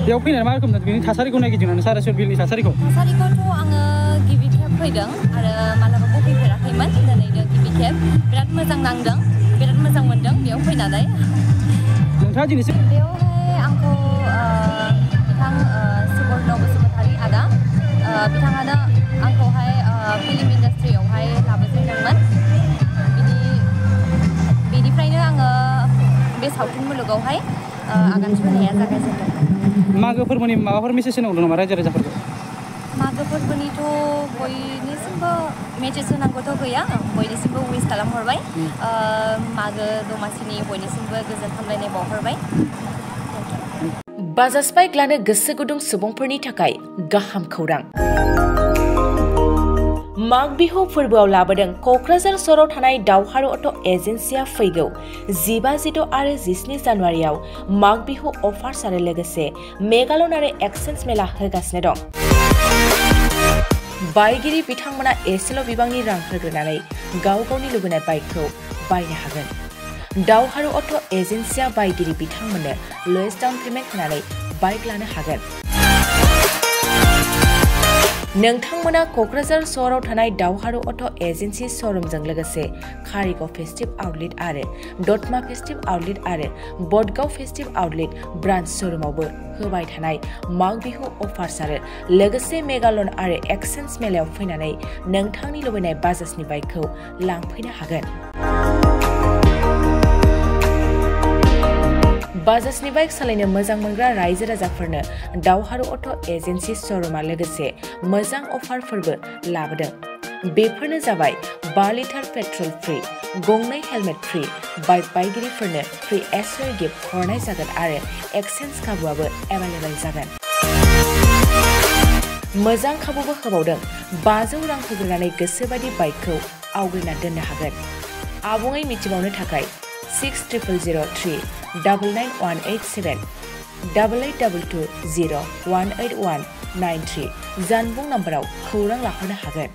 बेयाव फैनानै मा रोखोम बिनि थासारिखौ नायगिदिंनानै सारायसर बिलनि थासारिखौथ' आङो गिबि खेब फैदों आरो मालाबाबो फैफेराखैमोन दिनैनो गिबि खेब बिराद मोजां नांदों बिराद मोजां मोनदों बेयाव फैनानै नोंथाङा दिनैसिम बेयावहाय आंखौ बिथां सुबर्ण बसुमतारी आदा बिथाङानो आंखौहाय फिल्म इन्डास्ट्रियावहाय लाबोजेनदोंमोन बेनिफ्रायनो आङो बे सावथुन मुलुगावहाय आगान सुरनाया जागायजेनदों मागो फोरबोनि माबाफोर मेसेज होनांगौ नामा रायजो राजाफोरखौ मागो फोरबोनिथ' बयनिसिमबो मेसेज होनांगौथ' गैया बयनिसिमबो उइस खालामहरबाय मागो दमासिनि बयनिसिमबो गोजोन हामलायनाय बावहरबाय बाजाज बाइक लानो गोसो गुदुं सुबुंफोरनि थाखाय गाहाम खौरां माग बिहु फोरबोआव लाबोदों क'क्राझार सहराव थानाय दावहारु अट' एजेन्सिया फैगौ 15, 16 आरो 17 जानुवारियाव माग बिहु अफार्स आरो लोगोसे मेगालन आरो एक्सचेन्ज मेला होगासिनो दं बायगिरि बिथांमोना एसेल' बिबांनि रां होग्रोनानै गाव गावनि लुबैनाय बाइकखौ बायनो हागोन दावहारु अट' एजेन्सिया बायगिरि बिथांमोननो लवेस्ट डाउन पेमेन्ट होनानै बाइक लानो हागोन नोंथांमोना क'क्राझार सहराव थानाय दावहारु अट' एजेन्सि श'रुमजों लोगोसे कारिगाव फेस्टिभ आउटलेट आरो दतमा फेस्टिभ आउटलेट आरो बडगाव फेस्टिभ आउटलेट ब्रान्च श'रुमावबो होबाय थानाय माग बिहु अफार्स आरो लोगोसे मेगालन आरो एक्सचेन्ज मेलायाव फैनानै नोंथांनि लुबैनाय बाजाजनि बाइकखौ लांफैनो हागोन बाजाजनि बाइक सालायनो मोजां मोनग्रा रायजो राजाफोरनो दावहारु अट' एजेन्सि श'रुमा लोगोसे मोजां अफारफोरबो लाबोदों बेफोरनो जाबाय 5 लिटार पेट्रल फ्रि गंनै हेलमेट फ्रि बाइक बायगिरिफोरनो फ्रि एसोर गिफ्ट हरनाय जागोन आरो एक्सचेन्ज खाबुआबो एभेलेबल जागोन मोजां खाबुबो होबावदों 500 रां होग्रोनानै गोसोबायदि बाइकखौ आवग्रिना दोननो हागोन आबुङै मिथिबावनो थाखाय 6003 99187 8822 01819 93 जानबुं नाम्बाराव खौरां लाहरनो हागोन